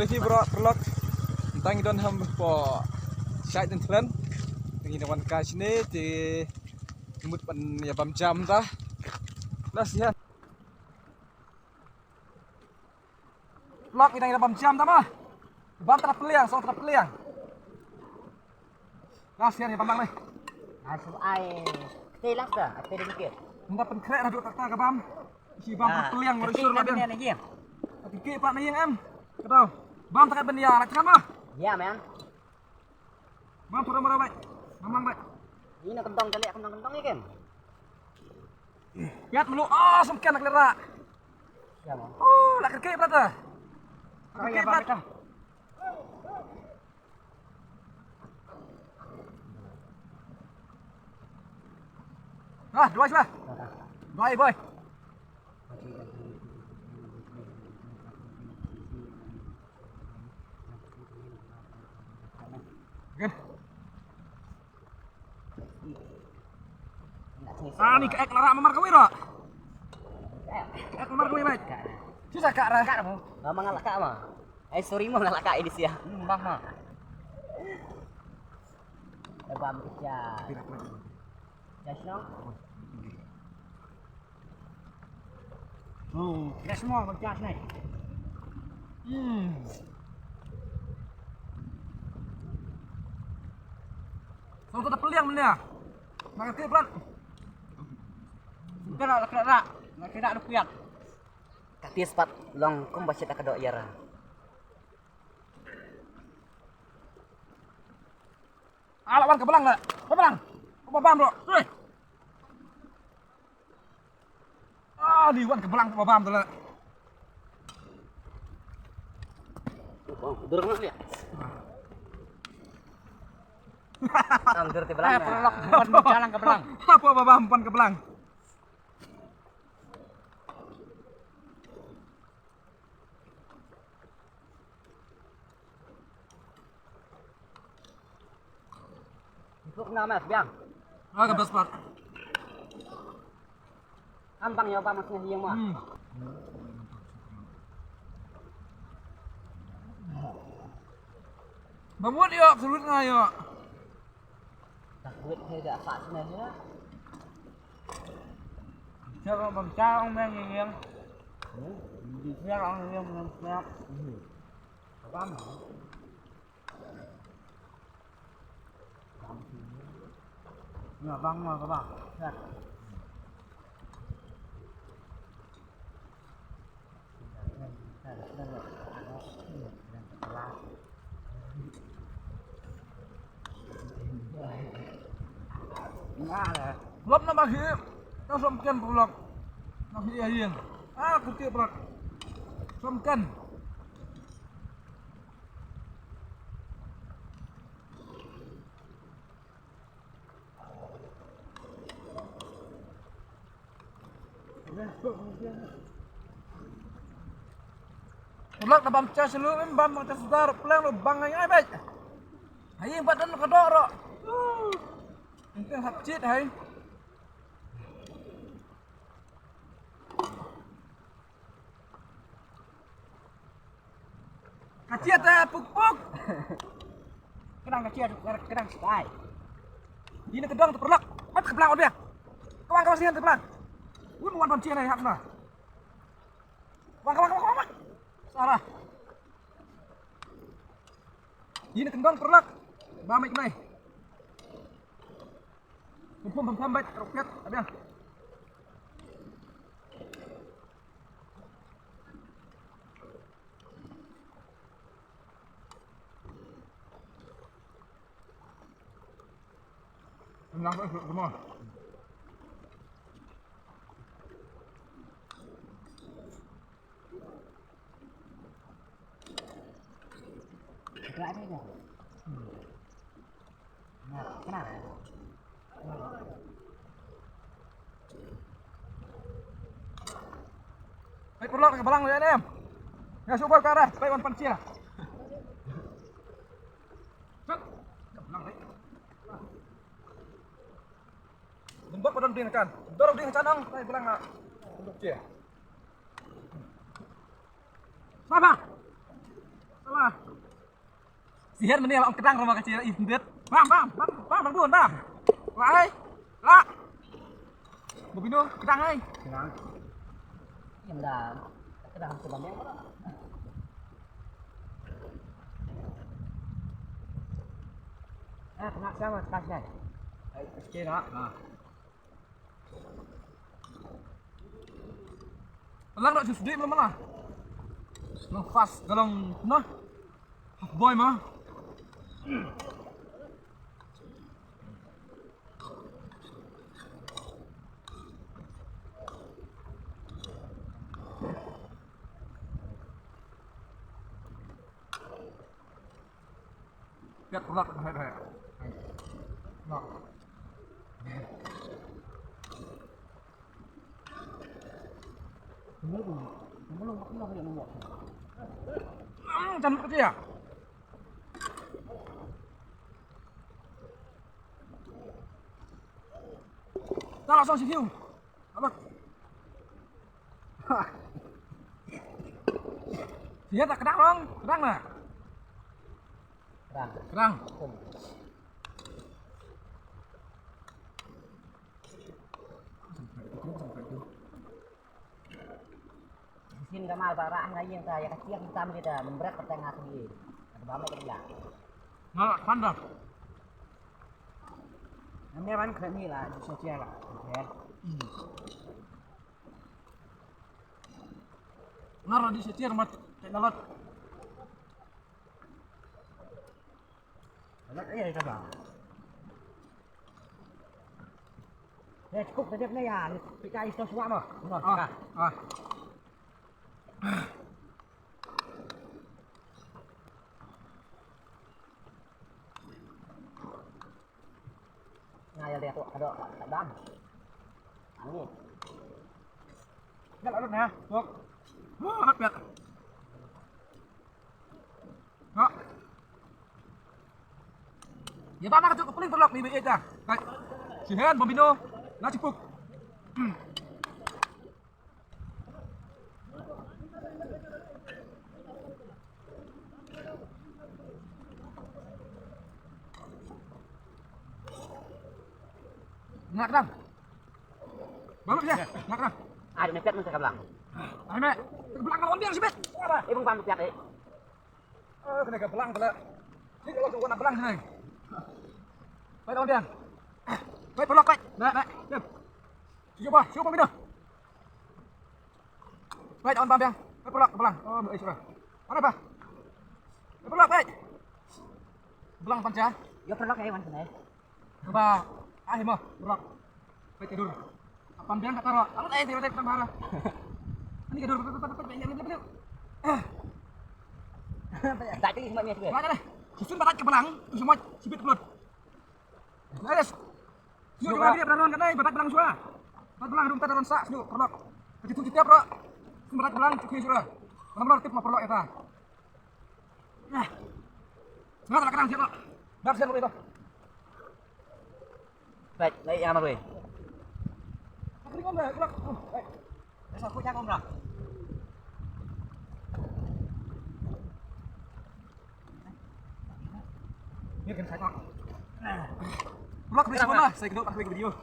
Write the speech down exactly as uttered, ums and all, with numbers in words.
Te bro, paralok. Tang i don ham po. Shait den tlen. Ngi na wan ka shine te mut ban ïa bam jam ta. Las yan. Paralok, ngi dang ïa bam jam ta ma. Bam ta pliang, song ta pliang. Las yan ïa bam bang ne. Asu ai. Te las ta, ate de dikit. Nda pen krek radu ta ka bam. Si bam ta pliang ngori sur la biang. Ate ki pa na yang am. Kadau. Bam ta ka ben ya, la kama. Ya man. Bam pura mara bai. Mamang bai. Ina kentong kali, kentong kentong ya kem. Yat melu, ah, sumken nak lera. Ya man. Oh, la kerke brata. Oh ya, bam. Ah, dua lah. Dua boy. Good. Ah, ni ka ek lara mamar ka wiro. Ek mamar ka wiro. Sisa ka ra. Ka ra mo. Mama ngalak ka ma. Ai, sorry mo, ngalak ka ini sia. Hmm, bang ma. Bam sia. Jas no. Hmm, gas mo, bang jas nai. Hmm. Song ta peliang menia. Nak ke plat. Kena la kena. Nak kena lu piat. Kati spat long kum basit ka dok yara. Ala wan ka belang la. Ka belang. Ka bam bro. Hei. Ah, ni wan ka belang ka bam tu la. Dur mana dia? Am dur ti belang. Eh, pelok wan ka belang, ka belang. Apa bam wan ka belang? Tuk na mas biang. Ah, ka best part. Am bang yo ba mas ngi yang ma. Hmm. Ba mut yo, absolut nga yo. Takut he da apa sini ya. Cara bang cara orang yang yang. Hmm. Di sini orang yang yang siap. Hmm. Apa? Nga bang ma ka bang. Lop na ba hi. Ka som ken pulok. Na hi ahin. Ah, kuke pulok. Som ken. Pulak da bam cha selu em bam cha sudar pulang lo bang ngai ngai bai. Hai yang badan ka dok ro. Engkau hap chit hai. Ka chia ta puk puk. Kedang ka chia tu, kedang sebai. Ini kedang tu perlak. Mat ke belang dia. Kawang kawang sini tu belang. Win wan ban chia nai hap na. Kawang kawang kawang kawang. Sarah. Ini kedang perlak. Ba mai kenai. Pum pum pum pum bait rupiat abang. Nang ko ko mo. Ito ate ko. Peit paralok ka balang leh ne em. Nga shu boi ka rah, peit wan pan chia. Sat. Ka balang leh. Lembok padan ding kan. Dorong ding kan ang, peit balang na. Lembok chia. Saba. Saba Sihen mane la ong kedang rama ka chi i ndit. Bam, bam, bam, bam, bam, dun, bam. Lai. La. Bobino, kedang ai. Kedang. Em da. Kedang tu bam. Ah, kena siapa? Kasih. Ai, sikit nak. Ha. Lang dah just dip lama lah. Lang fast dalam nah. Half boy mah. Piat pulak dah dah. Nah. Jangan kerja. Tak langsung sih. Apa? Sihen tak kedang dong, kedang lah. Kedang. Kedang. Sin ka mar ba rah nga ïeng ta ïa ka chieng tam kita membret ka tang nga sendiri. Ka ba mai ka bila. Nga lah pandar. Namne ban kena ni lah di sosial lah. Ya. Ngar di sosial mat teknologi. Anak iya itu bang. Ya cukup saja kena ya. Kita itu semua mah. Ah. Ah. Nga ïa leh tu ka dok ka dang. Ani. Dah lalu nah. Tok. Wah, amat piat. Ha. Ya ba ma ka tu ka peling pelok ni be ita. Kai. Sihen bambino. Na chipuk. Ngak dam. Baru dia. Ngak dam. Ada mepet masa kablang. Ai me. Kablang kalau dia sibet. Apa? Ibung bang mepet eh. Oh, kena kablang pala. Ni kalau tu kena kablang sini. Baik lawan dia. Baik pelok baik. Baik baik. Diam. Cuba, cuba minum. Peit, on bam biang. Peit, pelok, belang. Oh, eh, sudah. Mana, bah? Peit, pelok, peit. Belang pancha. Yo, pelok, eh, wan sini. Coba, ah, mo, pelok. Peit, tidur. Apa biang kata ro? Apa, eh, tidur, tidur, tambah. Ini tidur, peit, peit, peit, peit, peit, peit, peit. Ah. Tak pilih semuanya, sih. Mana, deh? Susun barat ke belang, tu semua sibit pelut. Nice. Snoh ka dip da ron ka nai, batak belang shuwa. Batak belang rum ta da ron sa, snoh paralok. Ka jitu jitiap ro. Snoh batak belang chukhi shuwa. Belang belang tip ma paralok ïa ta. Nah. Snoh la ka dang jiap ro. Bar siang ro ito. Baik, baik, ya, Marwei. Ka ring om da, kulak. Oh, baik. Sa ku jang om da. Ni kan sa. Vlog ni semua lah, saya kena pakai video.